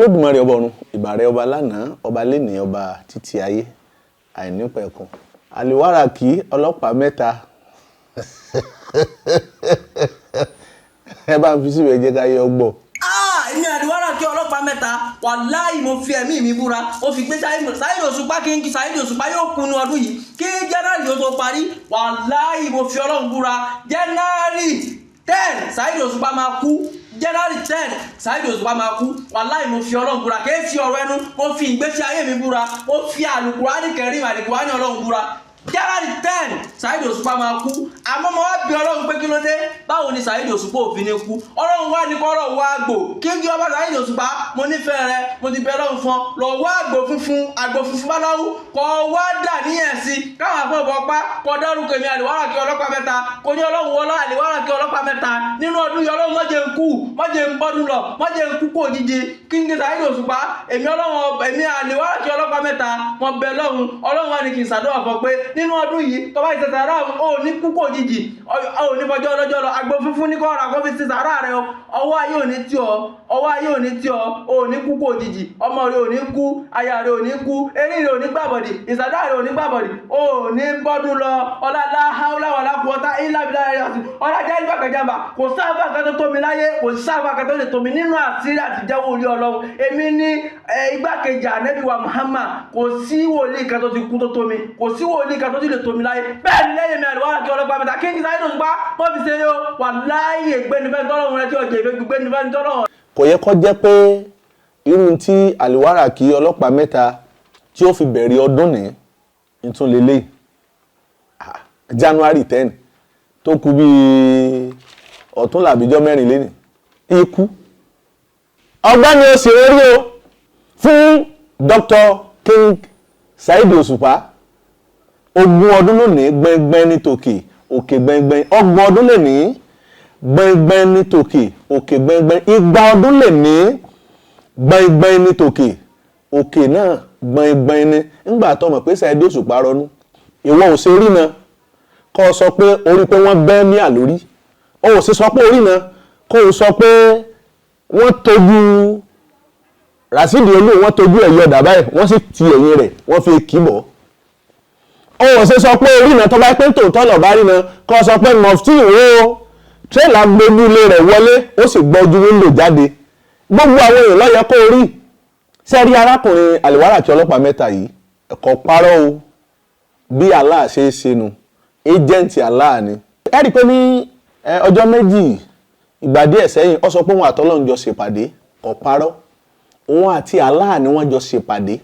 Olódùmarè ọba ọ̀run, ìbàrẹ̀ ọba lánàá, ọba lénìí, ọba títí ayé àìnípẹ̀kun. Àlìwáràkí ọlọ́pàá mẹ́ta. Ẹ bá ń fi síbẹ̀ jẹ́ ká yọ gbọ́. Èmi Àlìwáràkí ọlọ́pàá mẹ́ta, wàláhì mo fi ẹ̀mí mi búra. Ó fi gbé Saheed Òṣùpá, kí n Saheed Òṣùpá yóò kunu ọdún yìí kí January yóò tó parí. Wàláhì mo fi Ọlọ́run búra, January 10 Saheed Òṣùpá máa kú. January 10 Saheed Òṣùpá máa kú. Wàláhì mo fi Ọlọ́run búra, kì í fi ọ̀rọ̀ ẹnu, mo fi ìgbésí ayé mi búra, mo fi Àlùkùránì Kẹ́rímù, Àlùkùránì Ọlọ́run búra. January 10 Saheed Òṣùpá máa kú. Àmọ́ mo wá bí Ọlọ́run pé kí ló dé, báwo ni Saheed Òṣùpá òfin ní kú? Ọlọ́run wá ní kọ́rọ̀ wá àgbò kí n kí ọba Saheed Òṣùpá, mo nífẹ̀ẹ́ rẹ, mo ti bẹ Ọlọ́run fún ọ, lọ wá àgbò funfun, àgbò funfun báláwú kọ wá dà níyẹn sí káwọn àfọwọ́ pa kọ dárúkọ èmi Àlìwáràkí ọlọ́pàá mẹ́ta, kò ní Ọlọ́run wọlá Àlìwáràkí ọlọ́pàá mẹ́ta nínú ọdún yìí, Ọlọ́run má jẹ́ n kú, má jẹ́ n bọ́dún lọ, má jẹ́ n kú kó òjijì. Kí n kí Saheed Òṣùpá, èmi Ọlọ́run, èmi Àlìwáràkí ọlọ́pàá mẹ́ta, mo bẹ Ọlọ́run, Ọlọ́run wá ní kí n ṣàdúrà fún ọ pé nínú ọdún yìí tó bá ṣe sàárà ò ní kú kò jìjì, ò ní fọjọ́ ọlọ́jọ́ lọ. Àgbo funfun ní kọ́ra kó fi ṣe sàárà rẹ o. Ọwọ́ ayé ò ní tì ọ́, ọwọ́ ayé ò ní tì ọ́, ò ní kú kò jìjì, ọmọ rẹ ò ní kú, aya rẹ ò ní kú, eré rẹ ò ní gbàbọ̀dì, ìsàdá rẹ ò ní gbàbọ̀dì, ò ní bọ́dún lọ. Ọlá haúlá wà lákùọ́tà ilá bílá rẹ ọlá jẹ́ ìgbà kẹjàmbá. Kò sáfà kan tó tómi láyé, kò sáfà kan tó lè tómi nínú àṣírí àtijẹ́wò orí Ọlọ́run. Èmi ní igbákejì Ànábì wa Muhammad, kò sí wòlíì kan tó ti kú tó tómi, kò sí wòlíì kan tó ti lè tómi láyé. Bẹ́ẹ̀ ni lẹ́yìn mi Àlìwáràkí ọlọ́pàá mẹ́ta kí n Saheed Òṣùpá wọ́n fi ṣe yóò wà láàyè gbẹnifẹ́ tọ́lọ́run rẹ tí ọjà ìfẹ́ gbẹnifẹ́ tọ́lọ́run. Kò yẹ kó jẹ́ pé irú tí Àlìwáràkí ọlọ́pàá mẹ́ta tí ó fi bẹ̀rẹ̀ ọdún ní ìtún lélẹ̀ January 10 tó kù bíi ọ̀túnla àbíjọ́ mẹ́rin lé ní ikú. Ọ̀gbẹ́ni ó ṣeré rí o fún Dr. King Saheed Òṣùpá, ogún ọdún lónìí gbẹngbẹng ní tòkè òkè gbẹngbẹng, ọgbọ̀n ọdún lè ní gbẹngbẹng ní tòkè òkè gbẹngbẹng, igba ọdún lè ní gbẹngbẹng ní tòkè òkè náà gbẹngbẹng ní. Ńgbà tó mọ̀ pé Saheed Òṣùpá rọnú, ìwọ ò ṣe rí náà kó o sọ pé orí pé wọ́n bẹ́ ní àlórí, o ò sì sọ pé orí náà kó o sọ pé wọ́n tójú Rasidi Olú, wọ́n tójú ẹ̀ yọ̀dà báyìí, wọ́n sì ti ẹ̀yìn rẹ̀ wọ́n fi kì í bọ̀. O ò sì sọ pé orí náà tó bá pé tòótọ́ lọ́ọ́ bá rí náà kó o sọ pé mọ̀fútì ìwé o tírélà gbójú ilé rẹ̀ wọlé ó sì gbọ́ ojú wíńdò jáde. Gbogbo àwọn èèyàn ló yẹ kó rí. Sẹ́rí arákùnrin Àlìwáràkí ọlọ́pàá mẹ́ta yìí kò parọ́ o, bí Allah ṣe é ṣe nu, ẹ́jẹ̀ǹtì Allah ni. Ẹ rí i pé ní ọjọ́ méjì ìgbà díẹ̀ sẹ́yìn ó sọ pé òun àtọ́lọ́run jọ ṣèpàdé, kò parọ́, òun àti Allah ni wọ́n jọ ṣèpàdé.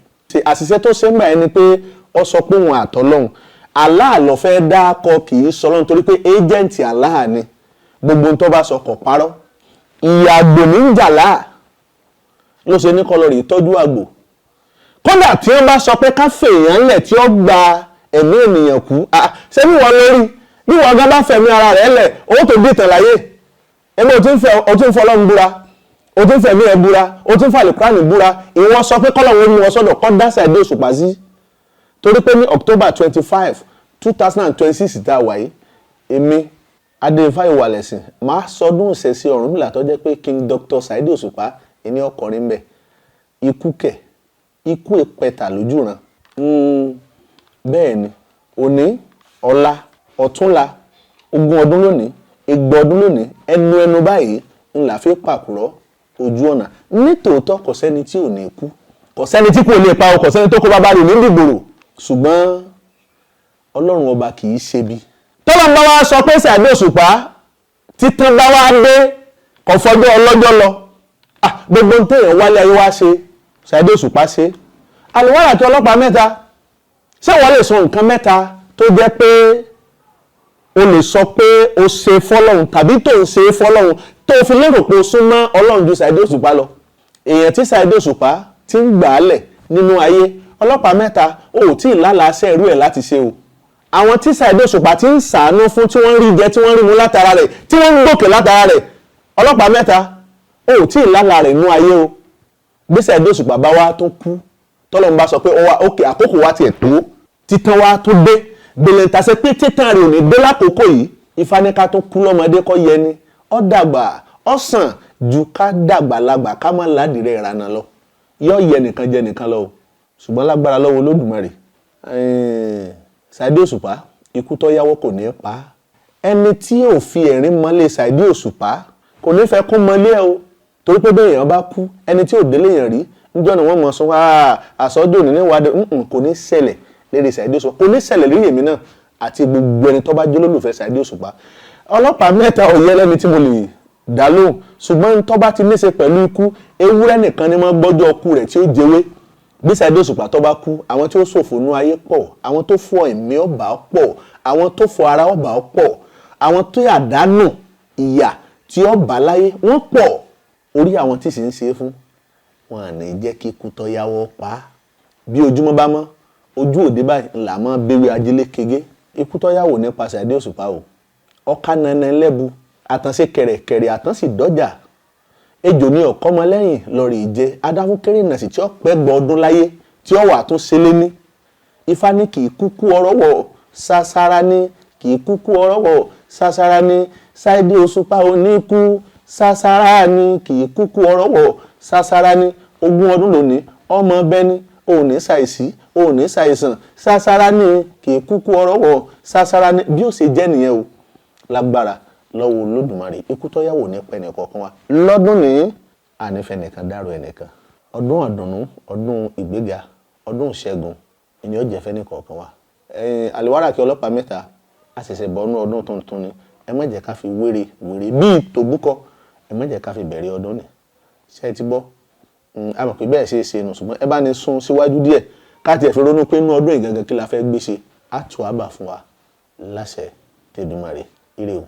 Àṣìṣe tó ṣe ń gbà ẹni pé ó sọ pé òun àtọ́lọ́run, Allah ló fẹ́ dákọ kì í sọ lọ́run torí pé ẹ́jẹ̀ǹtì Allah ni. Gbogbo ohun tó bá sọ kò parọ́. Ìyà àgbò ní ń jà láà ló ṣe ní kọlọ́rì ìtọ́jú àgbò. Kódà tí wọ́n bá sọ pé ká fèèyàn ńlẹ̀ tí ó gba ẹ̀mí ènìyàn kú, ṣé bí wọ́n lórí bí wọ́n gan bá fẹ̀mí ara rẹ̀ lẹ̀ owó tó dìtàn láyé. Ẹgbẹ́ o ti ń fọlọ́run búra, o ti ń fẹ̀mí ẹ búra, o ti ń fa Àlùkùránì búra, ìwọ sọ pé kọ́lọ́run ó mú ọ sọ́dọ̀ kọ́ dá Saheed Òṣùpá sí. Torí pé ní October 25, 2026 tá a wà yìí, èmi Adéfá Ìwàlẹ̀sìn máa sọdún ìṣẹ̀ṣe Ọ̀rúnmìlà tó jẹ́ pé King Dr. Saheed Òṣùpá ẹni ọkọrin bẹ̀. Ikú kẹ̀, ikú ìpẹ̀tà lójú ran. Bẹ́ẹ̀ ni òní ọ̀la ọ̀túnla ogún ọdún lónìí, igba ọdún lónìí, ẹnu ẹnu báyìí ńlá fi pàkúrọ̀ ojú ọ̀nà. Nítòótọ́ kò sẹ́ni tí ò ní kú, kò sẹ́ni tí kò lè pa o, kò sẹ́ni tó kó bàbá rẹ̀ ní dìgbòrò, ṣùgbọ́n Ọlọ́run ọba kì í ṣe bí. Tọ́lọ́n bá wá sọ pé Saheed Òṣùpá títán bá wá dé kò fọjọ́ ọlọ́jọ́ lọ, gbogbo ohun téèyàn wálé ayé wá ṣe Saheed Òṣùpá ṣe. Àlìwáràkí ọlọ́pàá mẹ́ta, ṣé wọ́n lè sọ nǹkan mẹ́ta tó jẹ́ pé o lè sọ pé o ṣe fọ́lọ́run tàbí tó ń ṣe fọ́lọ́run tó fi lérò pé o súnmọ́ Ọlọ́run ju Saheed Òṣùpá lọ? Èèyàn tí Saheed Òṣùpá ti ń gbà á lẹ̀ nínú ayé ọlọ́pàá mẹ́ta, o ò tí ì lálàáṣẹ́ irú ẹ̀ láti ṣe o. Àwọn tí Saheed Òṣùpá ti ń ṣàánú fún, tí wọ́n rí jẹ, tí wọ́n rí mu látara rẹ̀, tí wọ́n ń gòkè látara rẹ̀, ọlọ́pàá mẹ́ta, o ò tí ì lálàá rẹ̀ nú ayé o. Bí Saheed Òṣùpá bá wá tó kú, tọ́lọ́run bá sọ pé ó wá òkè àkókò wa tiẹ̀ tó títàn wa tó dé, gbèlè ntàṣe pé títàn rẹ̀ ò ní dé lákòókò yìí, Ifá ní ká tó kú lọ́mọdé kọ́ yẹni, ó dàgbà ó sàn ju ká dàgbà lágbà ká má ládìrẹ́ ìrànà lọ. Yóò yẹ nìkan jẹ nìkan lọ o, ṣùgbọ́n lágbára lọ́wọ́ Olódùmarè, Saheed Òṣùpá, ikú tó yáwọ́ kò ní pa á. Ẹni tí ò fi ẹ̀rín mọ́lé Saheed Òṣùpá kò ní fẹ́ kún mọ́lé ẹ o, torí pé bẹ́ẹ̀ èèyàn bá kú, ẹni tí ò délé yẹn rí níjọ́ ni wọ́n mọ̀ sọ wá àsọdùn ní níwádìí. Kò ní ṣẹlẹ̀ lérí Saheed Òṣùpá, kò ní ṣẹlẹ̀ lérí èmi náà àti gbogbo ẹni tó bá jẹ́ olólùfẹ́ Saheed Òṣùpá. Ọlọ́pàá mẹ́ta ò yẹ lẹ́ni tí mo lè dá lóhùn, ṣùgbọ́n tó bá ti níṣe pẹ̀lú ikú, ewúrẹ́ nìkan ni wọ́n gbọ́jọ́ ọkú rẹ̀ tí ó jẹwé. Bí Saheed Òṣùpá tó bá kú, àwọn tí ó ṣòfò nú ayé pọ̀, àwọn tó fọ ẹ̀mí ọ̀bà pọ̀, àwọn tó fọ ara ọ̀bà pọ̀, àwọn tó yàdánù ìyà tí ó bá láyé wọ́n pọ̀. Orí àwọn tí sì ń ṣe é fún wọn à ní jẹ́ kí ikú tó yáwọ́ pa á. Bí ojúmọ́ bá mọ́, ojú òde báyìí ńlá mọ́ béwé ajílé kege. Ikú tó yáwò nípa Saheed Òṣùpá o. Ọ̀ka nana lẹ́bu, àtànṣe kẹ̀rẹ̀kẹ̀rẹ̀, àtànṣe dọ́jà. Ejò ní ọ̀kọ́mọlẹ́yìn lọ́ọ̀rì ìjẹ, adáfúnkéré nàṣì tí ó pẹ́ gbọ́ ọdún láyé tí ó wà tún ṣe lé ní. Ifá ní kì í kúkú ọ̀rọ̀ wọ̀ sására ní, kì í kúkú ọ̀rọ̀ wọ̀ sására ní, Saheed Òṣùpá ò ní kú sására ní, kì í kúkú ọ̀rọ̀ wọ̀ sására ní. Ogún ọdún lónìí, ọmọ bẹ́ni, ò ní ṣàìsí, ò ní ṣàìsàn, sására ní, kì í kúkú ọ̀rọ̀ wọ̀ sására ní. Bí ó ṣe jẹ́ nìyẹn o, lágbára lọ́wọ́ Olódùmarè, ikú tó yàwó ní pẹ́ nìkọ̀ọ̀kan wa lọ́dún ní ànífẹ́ nìkan dárò ẹnìkan. Ọdún ọ̀dùnnú, ọdún ìgbéga, ọdún ìṣẹ́gun ìní ọ̀jẹ̀fẹ́ nìkọ̀ọ̀kan wa. Àlùwárà kí ọlọ́pàá mẹ́ta a ṣẹ̀ṣẹ̀ bọ́ nú ọdún tuntun ni. Ẹ má jẹ́ ká fi wéré wéré bíi tòbúkọ, ẹ má jẹ́ ká fi bẹ̀rẹ̀ ọdún ni. Ṣé ẹ ti gbọ́? A mọ̀ pé bẹ́ẹ̀ ṣe é ṣe nù, ṣùgbọ́n ẹ bá ní sún síwájú díẹ̀ ká tiẹ̀ fi ronú pé inú ọdún ìgangan kí la fẹ́ gbé ṣe. Á tù á bà fún wa láṣẹ Tèdùmàrè. Ire o.